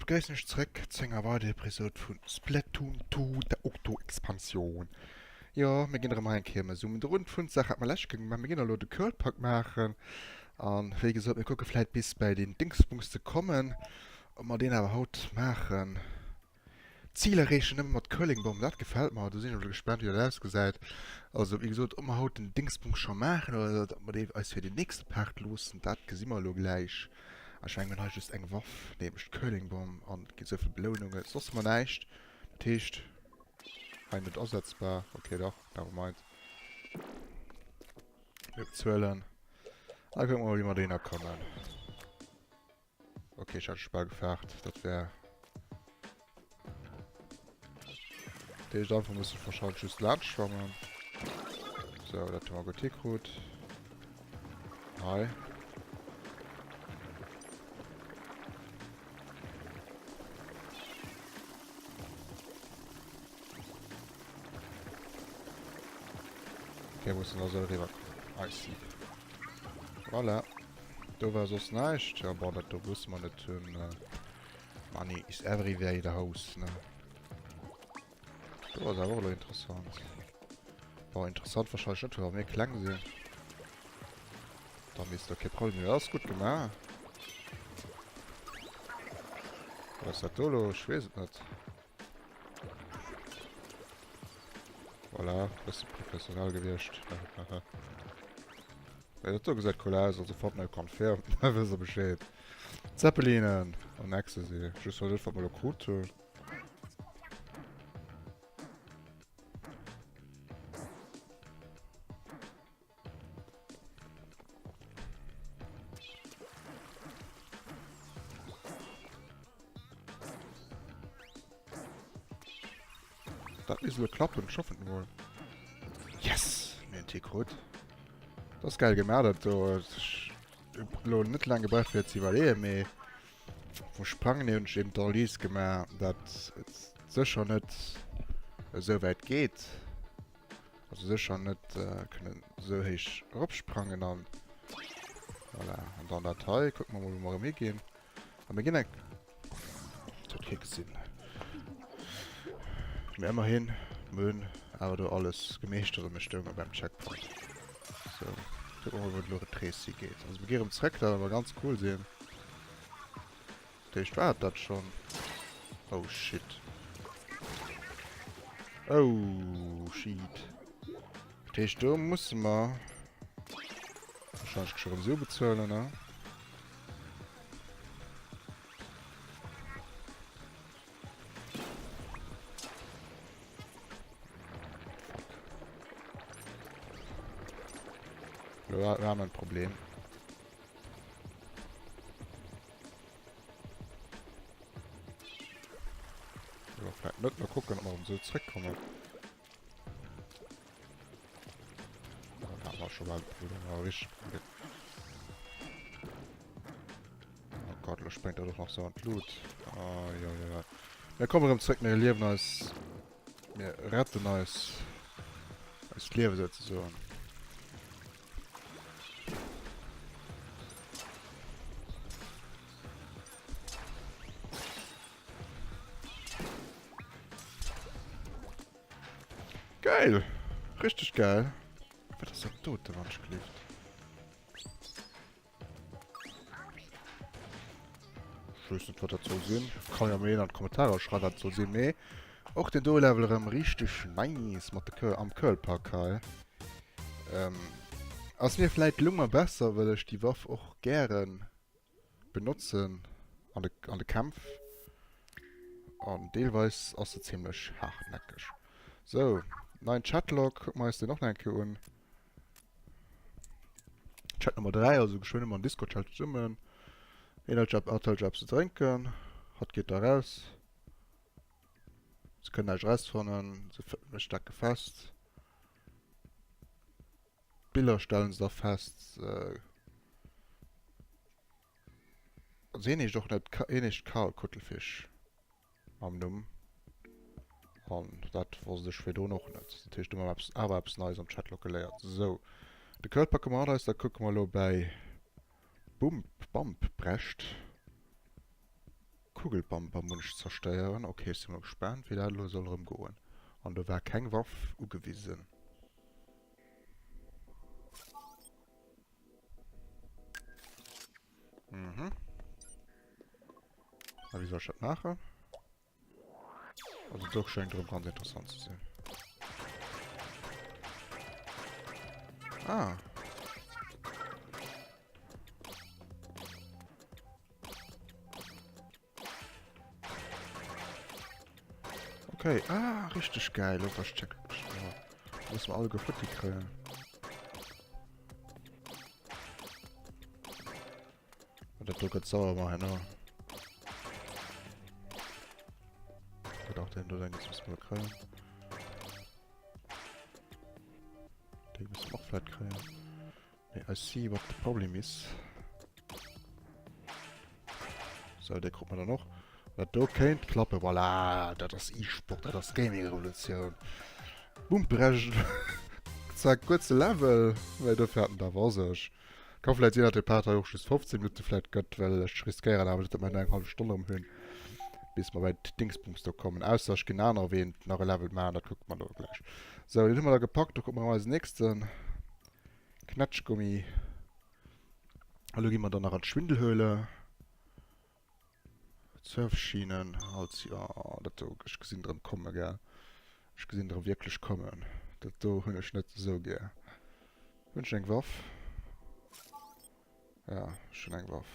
begréissen iech zréck zu enger weiderer Episode vun Splatoon 2, der Octo-Expansion. Jo, mir ginn erëm hei eng Kéier méi zoomen drun. D'Fun-Saach hat mer lescht Kéier gemaach, mir ginn elo de Curl-Pack maachen. An wéi gesot, mir kucke vläit bis bäi deen Dingsbums ze kommen. Ob mer deen awer haut maachen. Zil erreechen nëmme mat Curlingbomm, dat gefält mer. Do sinn ech elo gespaant wéi dat ausgesäit. Also wéi gesot, ob mer haut den Dingsbums scho maachen oder ob mer dee eis fir den nächste Part loossen, dat gesi mer elo gläich. An ech mengen mir hunn hei just eng Waff, nämlech d'Curlingbomm an et gi souvill Belounungen, soss hu mer näischt. Dat heescht hei net asetzbar, ok dach, never mind. Mir bezuelen a kucke mol wéi mer dohinner kommen. Okay, ich hatte schon bal gefaart, dat wär... Dat heescht, einfach muss ich wahrscheinlich just laanscht schwammen. So, dat hu mer gutt hikrut. Hei. Okay, mussen da soll rüber kommen. I see. Voilà. Do war soss näischt. Ja, bon, dat do wusste mer net hunn. Money is everywhere in the house, ne? Do ass awer och elo interessant. Bon, interessant wahrscheinlech net, well mir kleng sinn. Da misst do kee Problem sinn. Dat ass gutt gemaach. Wat ass dat do elo? Ech weess et net. Voilà, bësse professionell gewiescht. Mee dat do gesäit cool aus, also Fortnite confirmed, da wësst der Bescheed. Zeppelinen an Ecstasy, just wat net wat mer lo krut hunn. Dat misst elo klappen, ech hoffen et mol. Yes! Mir hunn T-Krut. Dat ass geil gemaach, dat do. Ech hu elo net laang gebraucht fir et ze iwwerleeën, mee vum Sprangen hier hunn ech eben d'Analyse gemaach, dat et sécher net esou wäit geet. Also sécher net kënnen esou héich eropsprangen an voilà. An dann dat hei. Kucke mer mol wou mer erëm higinn. A mir ginn eng... Dat huet kee gesinn. Mee ëmmerhin, mir hunn awer do alles gemeeschtert a mir stounge beim Checkpoint. Sou, kucke mer mol wou et elo d'Rees higeet. Also mir gi erëm zréck, dat awer ganz cool sinn. Dat heescht, war et dat schonn? Oh shit. Oh shit. Dat heescht, do musse mer wahrscheinlech schon erëm Sue bezuelen, ne? Fuck. Lo haben wir ein Problem. Oder vielleicht net. Mal gucken, ob wir so zurückkommen. Dann haben wir schon mal Problem. Richtig Problem. Oh Gott, da springt er doch noch so an d'Lut. Oh, ja, ja, ja. Wir kommen erëm zréck, mir liewen eis... Mir retten eis... Eist Liewe sozusagen. Geil! Richtig geil. Wat ass dat dote Wandschklift? Ech weess net wat dat soll sinn. Kann jo mol een an d'Kommentarer schreiwen wat dat soll sinn. Mee och den do Level erëm richteg nice mat de Curl am Curlpack hei. Ähm, ass mir vläit gelungen besser, well ech déi Waff och gären benotzen an de an de Kämpf. An deelweis ass se zimmlech haartnäckeg. Sou, neien Chatlog, kucke mer eis deen och nach eng Kéier un. Chat Nummer 3, also geschwënn hu mer en Discord-Chat zesummen. Een hëlt sech, hatt hëlt sech eppes ze drénken, hatt geet da raus. Se kënnen näischt erausfannen, se stecke fest. D'Biller stellen se da fest. Also hien heescht och net, hien heescht Karl Kuttelfisch. Mam Numm. An dat wosst ech virdrun och net. Dat heescht, do hu mer eppes, awer eppes Neies am Chatlog geléiert. Sou, de Code packe mer hatt eis. Da kucke mer elo bäi Bump, Bump Brecht. Kugelbomber muss ech zerstéieren. Okay, ech si mol gespaant, wéi dat elo soll erëm goen. An do war keng Waff ugewisen. Mhm. A wéi soll ech dat maachen? Also do schéngt erëm ganz interessant ze sinn. Ah. Okay, ah, richtig geil. Lo versteck ich. Ja. Müssen wir alle gefutti kréien. Dat do gëtt sauer mar herno. Dat auch den do denke ich müssen wir kréien. Den müssen wir auch vielleicht kréien. Nee, I see what the problem is. So, der kommt man dann noch. Dat do kéint klappen. Voilà, dat ass E-Sport, dat ass Gaming-Revolutioun. Bumperech. Zwar kuerze Level, well dofir hat en da war sech. Ka vläit sinn, datt de Part hei och just 15 Minutte vläit gëtt, well ech riskéieren awer net, datt mer eng hallef Stonn erëm hunn, bis mer bei d'Dingsbums do kommen. Ausser ech ginn anerer Ween nach e Level maachen, dat kucke mer da gläich. Sou, deen hu mer da gepackt. Do kucke mer erëm eisen nächste Knätschgummi. A lo gi mer dann nach an d'Schwindelhöhle. Surfschienen als jo dat do ech gesinn drëm komme gell ech gesinn drëm wierklech kommen dat do hunn ech net esou gär hunn ech eng Waff ja ech hunn eng Waff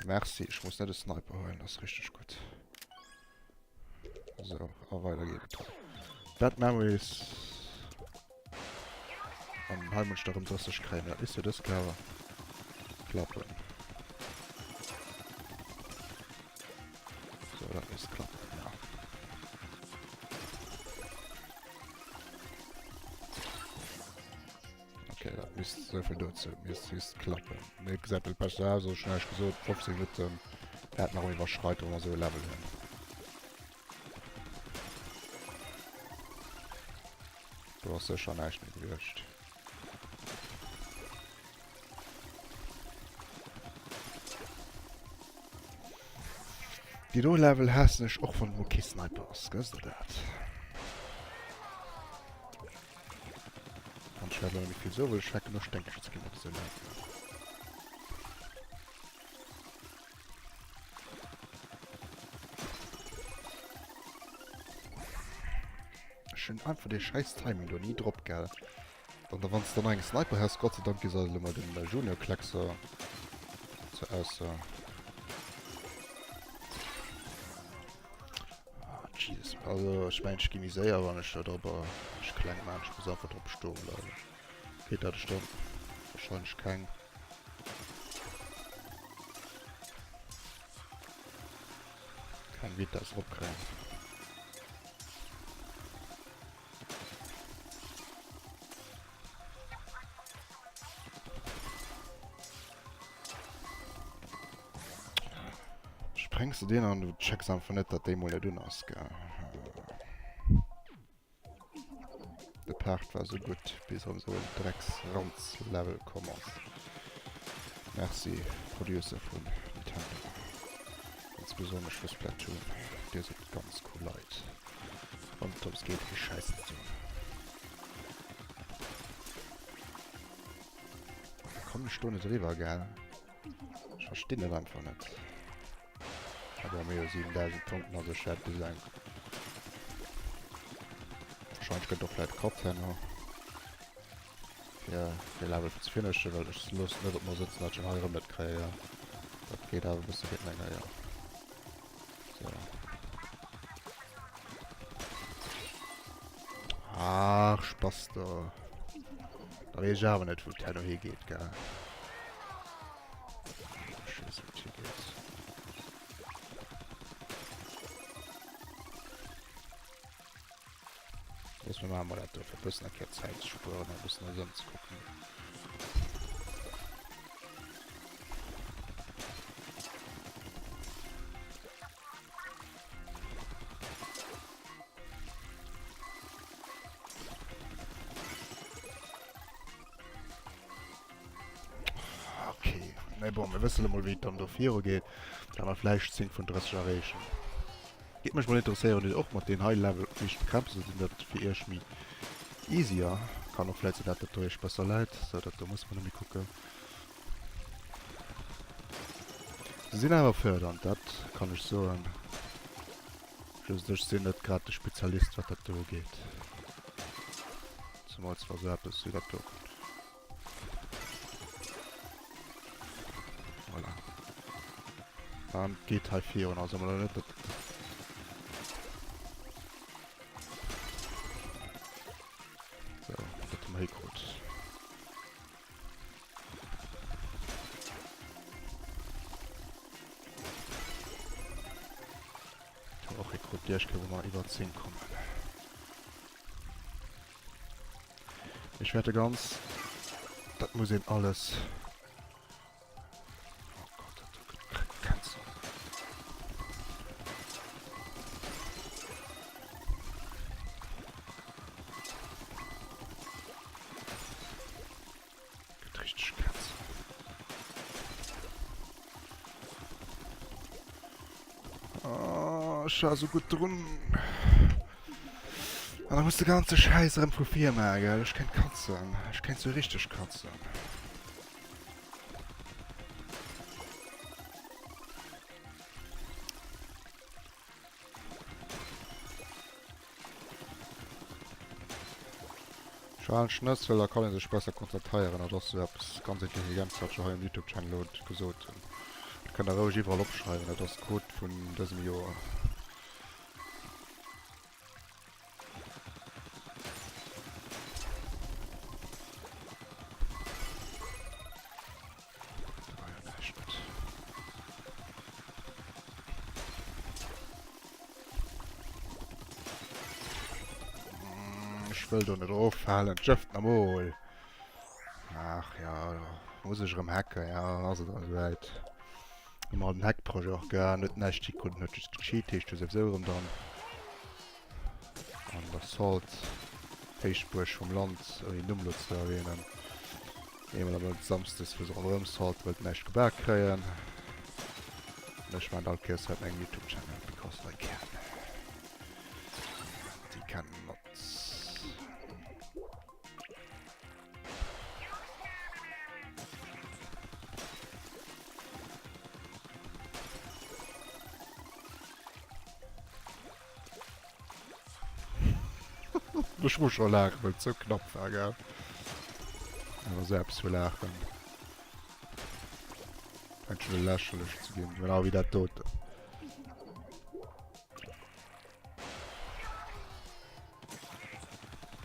a merci ech muss net e Sniper huelen ass richteg gutt sou a weider geet et Bad Memories An hei muss ich da rëm 30 kréien. Dat misst jo dës Kéier klappen. So, dat misst klappen, ja. Okay, dat misst souvill dozou. Misst just klappen. Mee gesäit net besser aus. Also, ech hunn ehrlech gesot 15 Minutten wäert nach iwwerschreiten, wa mer esou e Level hunn. Do ass sécher näischt méi gewiescht. Déi do Level haassen ech och wann et mol kee Sniper ass, gësst der dat? An ech wäert elo net méi vill soen, well ech fänken u sténkeg ze ginn mat dëse Levelen. Ech hun einfach dee scheiß Timing do nie drop, gell. Dann da wanns du dann eng Sniper has, Gott sei Dank gi se elo mol den Junior Kleckser zur Ausser. Ah, Jesus. Also ech mengen ech gi méi séier wann ech da drop ech kleng man. Ech muss einfach drop stoen bleiwen. Kritt dat ech dann wahrscheinlech keng. Keng Vitesse eropkréien. Sprengs du den an du checks einfach net, dat déi mol net un ass, gell? De Part war sou gutt, bis erëm sou en Drecks-Ranz-Level komm ass. Merci Producer vun Nintendo. Insbesonnesch vu Splatoon. Dir sidd ganz cool Leit. Wann et drëms geet, kee Schäiss ze soen. Kommen ech do net eriwwer, gell? Ech verstinn dat einfach net. Aber mir hu 7000 Punkten, also ech wäert bis eng. Wahrscheinlich gëtt och vläit Cut herno. Fir de Level ze finishen, well ech loossen net op mer sëtzen, dat ech en hei erëm net kréie. Ja. Dat geet awer e bësse fir länger, ja. So. Ach, Spaß do. Da weess ech awer net, wou d'herno higeet, gell. Looss mir maache mol dat do, fir e bëssen eng Kéier Zäit ze spueren an e bëssen eis ëmzekucken. Okay. Mee bon, mir wëssen emol wéi et dann do viru geet, da mer vläicht 10 vun 30 erreechen. Géif mech mol interesséieren, ob dir och mat deen hei Level op meeschten Krämpes hutt, sinn dat fir iech méi easier. Kann och vläit sinn dat dat do iech besser läit. Sou, dat do musse mer net méi kucken. Se sinn awer fördernd, dat kann ech soen. Just ech sinn net grad de Spezialist wat dat do ugeet. Zemools wa sou eppes wéi dat do kënnt. Voilà. An geet hei virun, also mal net dat. So, dat hu mer hikrut. Och hikrut, déi ech kéint mer iwwer 10 kommen. Ech wäerte ganz... Dat muss een alles... Oh Gott, dat do gëtt gecancelt. Gëtt richteg gecancelt. Oh, ech war sou gutt drun. An da muss de ganze Schäiss erëm vu vir maachen, gell? Ech kéint katzen. Ech kéint sou richteg katzen. Schalen Schnëssel, da kann ee sech besser konzentreieren. Dat ass sou eppes ganz Intelligentes, wat ech hei um Youtube Channel elo gesot hunn. Dat kënnt der roueg iwwerall opschreiwen, dat ass Code vun dësem Joer. Dat war jo näischt mat. Ech wëll do net eroffalen. D'Schëft namol. Ach ja, muss ech erëm hacken. Ja, dann ass et erëm esouwäit. Hu mer den Hackprojet och gehat, huet näischt hikrutt, huet just gecheat, heescht jo souwisou erëm dann an der Salt Héichbuerg vum Land, ouni Numm lo ze erwähnen. Eemol am Mount Samsdes, wou se ronderëm Salt wëllt näischt gebak kréien. An ech maan all Kéiers hei op mengem Youtube Channel, because I can. And he can not. Ech muss scho laachen, well et sou knapp war, gell? Awer sou eppes vu laachen. Fänkt schon u lächerlech ze ginn, genau wéi dat doten.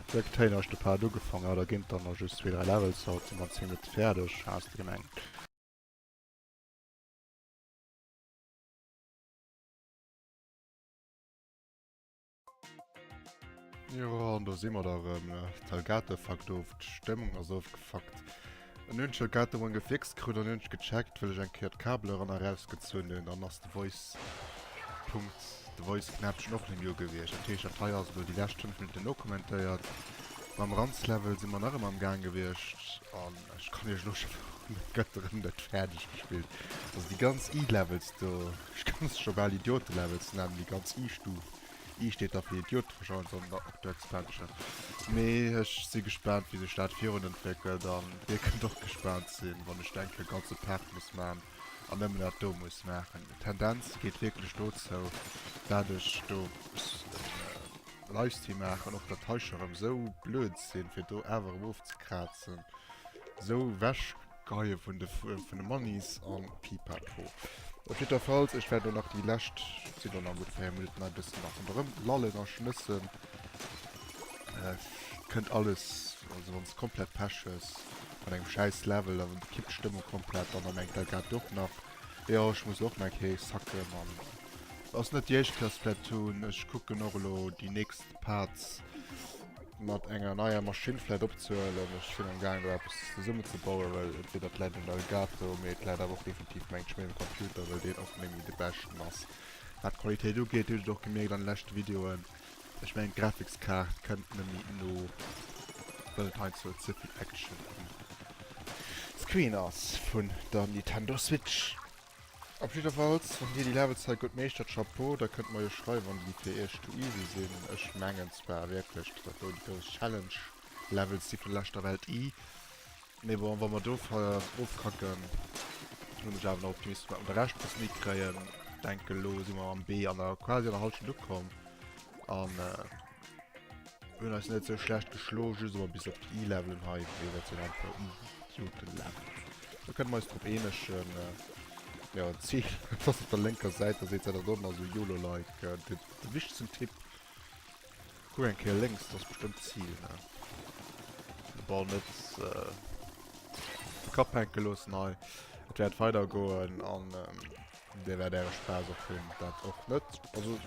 Direkt héi nach de Part ugefangen, ja, da ginn dann nach just 2, 3 Levels haut, sinn mer an 10 Minutten fäerdeg, has de gemengt. Jo, an do si mer da erëm. D'Elgato fuckt of, d'Stëmmung ass ofgefuckt. An hunn d'Elgato One gefixt krut an hunn ech gecheckt, well ech eng Kéier d'Kabel eran a raus gezunn hunn, dann ass de Voice Punkt, de Voice Knäppchen och net méi ugewiescht. Dat heescht, dat hei ass elo déi lescht 5 Minutten nokommentéiert. Mam Ranzlevel si mer nach ëmmer am Gaang gewiescht an ech kann iech elo scho verroden, et gëtt erëm net fäerdeg gespillt. Also déi ganz I-Levels do, ech kann se scho bal Idiote-Levels nennen, déi ganz I-Stuf, I steet da fir Idiot wahrscheinlech an der Octo Expansion. Mee ech si gespaant wéi sech dat virun entwéckelt an dir kënnt och gespaant sinn, wann ech denke e ganze Part muss man an nëmmen dat do muss maachen. D'Tendenz geet wierklech dozou, dat ech do Livestream maachen, och dat hei scho rëm sou blöd sinn, fir do awer erëm ofzekrazen, sou wechgeheie vun de vun de Mannis an pipapo. Op jiddwerfalls, ech wäert elo nach déi lescht, et sinn elo nach gutt 4 Minutten, hei e bëssen nach ronderëm lallen a schnëssen. Kënnt alles, also wann s de komplett Pech hues mat engem schäiss Level, da kippt d'Stëmmung komplett an da mengt d'Elgato och nach, jo ech muss och nach eng Kéier sacken an Ass net déi éischt Kéier Splatoon. Ech kucken och elo déi nächst Parts mat enger neier Maschinn vläit opzehuelen. Ech sinn am gaang do eppes zesummen ze bauen, well entweder et läit un der Elgato, mee et läit awer och definitiv mengt ech méi um Computer, well deen och némmi de beschten ass wat d'Qualitéit ugeet. Dir hutt et och gemierkt an de leschte Videoen. Ech mengen d'Grafikskaart kënnt nemmi no, well et heiansdo ze vill Action um. Screen ass vun der Nintendo Switch. Op jiddefalls, wann dir déi Levels hei gutt meeschtert, Chapeau, da kënnt mer jo schreiwen, wann déi fir iech too easy sinn. Ech mengen zwar wierklech, dass dat do déi grouss Challenge Levels si vun der leschter Welt I. Mee bon, wa mer do ofkacken, hunn ech awer nach Optimismus, datt mer de Rescht bis hikréien. Denken, elo si mer am B an der quasi an der Hallschent ukomm an hunn eis net sou schlecht geschlo, just emol bis op déi I-Levelen hei, wéi dat sinn einfach Idioten-Levels. Do kënne mer eis drop eenegen. Jo, d'Zil ass op der lénker Säit, da seet se dat och nach sou YOLO-like. De wichtegsten Tipp. Kuck eng Kéier lénks, dat ass bestëmmt d'Zil, ne? De Ball net de Kapp hänke loossen hei. Et wäert weider goen an dir wäert äre Spaass och hunn. Dat och net. Also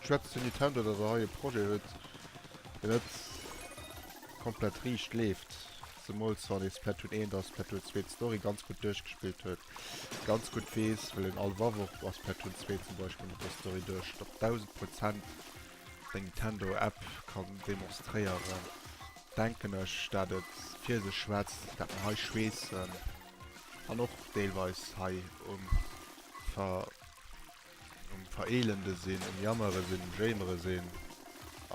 schwätzt zu Nintendo, datt der hei e Projet huet, deen net komplett riicht leeft. Zemools wann ee Splatoon 1 a Splatoon 2 d'Story ganz gutt duerchgespillt huet, ganz gutt weess, well een all Waff och a Splatoon 2 zum Beispill mat der Story duerch op 1000%. Deng Nintendo App kann demonstréieren, denken ech dat et fir sech schwätzt dat mer hei schweessen an och deelweis hei um ver um vereelende sinn, um jammere sinn, um jéimere sinn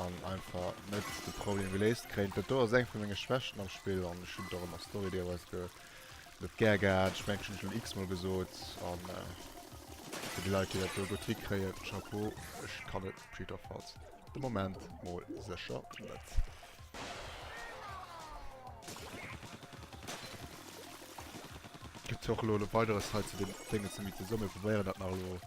an einfach net de Problem geléist kréien. Dat do ass eng vu menge Schwächten am Spill an ech hunn et och an der Story deelweis ge net gär gehat. Ech mengen ech hunn et schonn x-mol gesot an fir déi Leit déi dat do gutt hikréien, Chapeau, ech kann et jiddwerfalls de Moment mol sécher net. Gëtt och elo weideres hei zu dem Déngens méi ze soen. Mir probéieren dat nach elo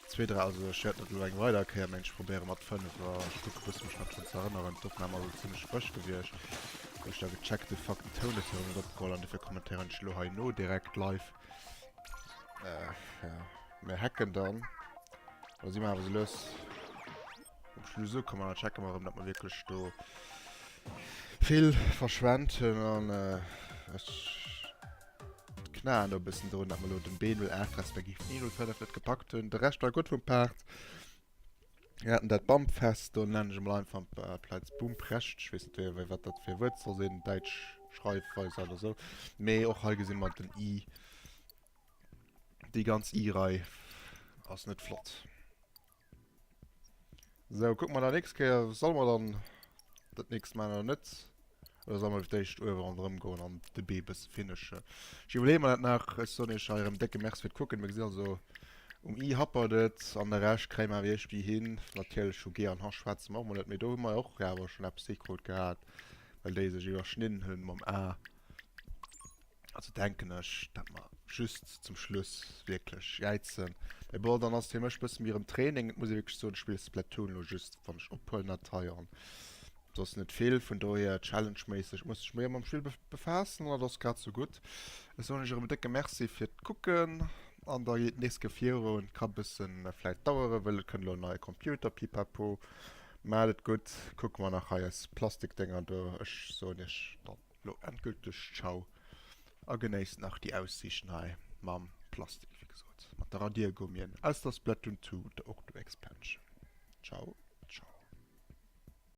zwee, dräi, also ech wäert dat elo eng weider Kéier mengen ech probéiere mat 5 a ech kucke bësse mech nach drun ze erënneren. D'Opnam ass elo zimmlech frësch gewiescht, wou ech da gecheckt hu, fuck den Toun huet virun net opgeholl an dofir kommentéieren ech elo hei no direkt live. Äh, ja, mir hacken dann. Da si mer awer sou lues um Schluss ukomm an da checke mer erëm, datt mer wierklech do vill verschwent hunn an äh, ech knaen do e bëssen drun, datt mer elo den B08 respektiv den I05 net gepackt hunn. De Rescht war gutt vum Part. Mir haten dat Bamfest do, nennen ech emol einfach amplaz Bumprecht, ech weess net wéi wat dat fir e Wuert soll sinn, däitsch Schreifweis oder sou. Mee och hei gesi mer den I. Déi ganz I-Rei ass net flott. Sou, kucke mer da nächst Kéier. Solle mer dann dat nächst maachen oder net? Oder solle mer fir d'éischt uewe ronderëm goen an de B bësse finishen? Ech iwwerleeë mer dat nach. Ech soen iech hei erëm décke Merci fir d'Kucken. Mir gesinn also, um I happert et an de Rescht kréie mer awer iergendwéi hin. Natierlech vu G an H schwätze mer och mol net, mee do hu mer jo och awer schonn eppes hikrut gehat, well déi sech iwwerschnidden hunn mam A. Also denken ech, dat mer just zum Schluss wierklech jäizen. Mee bon, dann ass fir mech bësse méi erëm Training. Et muss ee wierklech soen, ech spille Splatoon elo just, wann ech ophuelen dat hei an soss net vill. Vun dohier challenge-méisseg muss ech mech mam Spill befaassen an dat ass grad sou gutt. Ech soen iech erëm e décke Merci fir d'Kucken an da geet d'nächst Kéier virun. Ka bëssen vläit daueren, wëll et kënnt elo en neie Computer, pipapo. Maacht et gutt, kucke mer nach hei eis Plastikdénger do. Ech soen iech dann. Lo endgülteg Ciao a genéisst nach déi Aussiichten hei mam Plastik, wéi gesot mat der Radiergummien aus der Splatoon 2, der Octo Expansion. Ciao.